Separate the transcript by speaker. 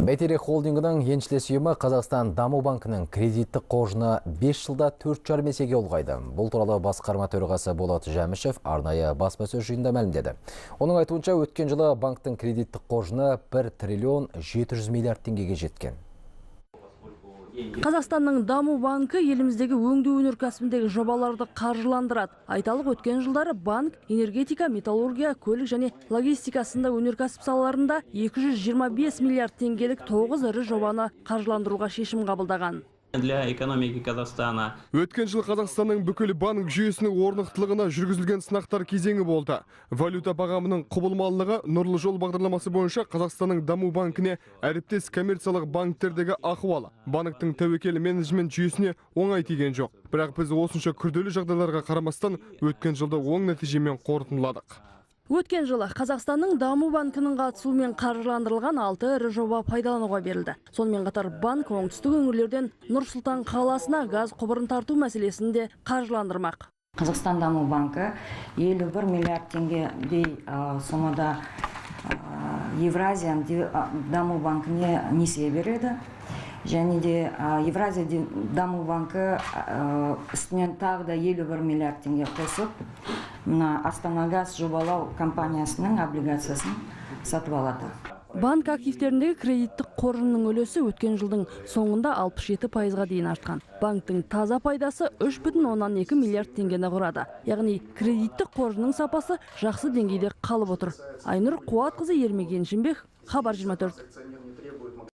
Speaker 1: Бәйтерек холдингінің еншілес ұйымы Қазақстан Даму банкінің кредиттік қоржыны 5 жылда 4,5 есеге ұлғайды. Бұл туралы басқарма төрағасы Болат Жәмішев арнайы баспасөз жиынында мәлімдеді. Оның айтуынша, өткен жылы банктің кредиттік қоржыны 1 триллион 700 миллиард теңгеге жеткен.
Speaker 2: Қазақстанның Даму банкі еліміздегі өңдеу өнеркәсібіндегі жобаларды қаржыландырады. Айталық, өткен жылдары банк энергетика, металлургия, көлік және логистика сынды өнеркәсіп салаларында 225 миллиард теңгелік 9 ірі жобаны қаржыландыруға шешім қабылдаған.
Speaker 3: Для экономики Казахстана.
Speaker 4: Өткен жыл Қазақстанның бүкіл банк жүйесінің орнықтылығына жүргізілген сынақтар кезеңі болды. Валюта бағамының құбылмалылығы, Нұрлы жол бағдарламасы бойынша Қазақстанның Даму банкіне әріптес коммерциялық банктердегі ахуал банктің тәуекел менеджмент жүйесіне оңай тиген жоқ. Бірақ біз осынша күрделі жағдайларға қарамастан өткен жылды оң нәтижемен қорытындыладық.
Speaker 2: Өткен жылы Қазақстанның Даму банкінің қатысуымен қаржыландырылған 6 ірі жоба пайдалануға берілді. Сонымен қатар банк оңтүстік өңірлерден Нұр-Сұлтан қаласына газ құбырын тарту мәселесін де қаржыландырмақ.
Speaker 5: Қазақстан Даму банкі 51 миллиард теңгедей сомада Евразия Даму банкіне несие береді. Және де Евразия Даму банкі үстінен тағы да 51 миллиард теңге қосып, мына Астанагаз жобалау компаниясының облигациясын сатып алады.
Speaker 2: Банк активтеріндегі кредиттік қоржынның үлесі өткен жылдың соңында 67%-ға дейін артқан. Банктің таза пайдасы 3,2 миллиард теңгені құрады. Яғни кредиттік қоржынның сапасы жақсы деңгейде қалып отыр. Айнұр Қуатқызы, Ермек Еншінбек, Хабар 24.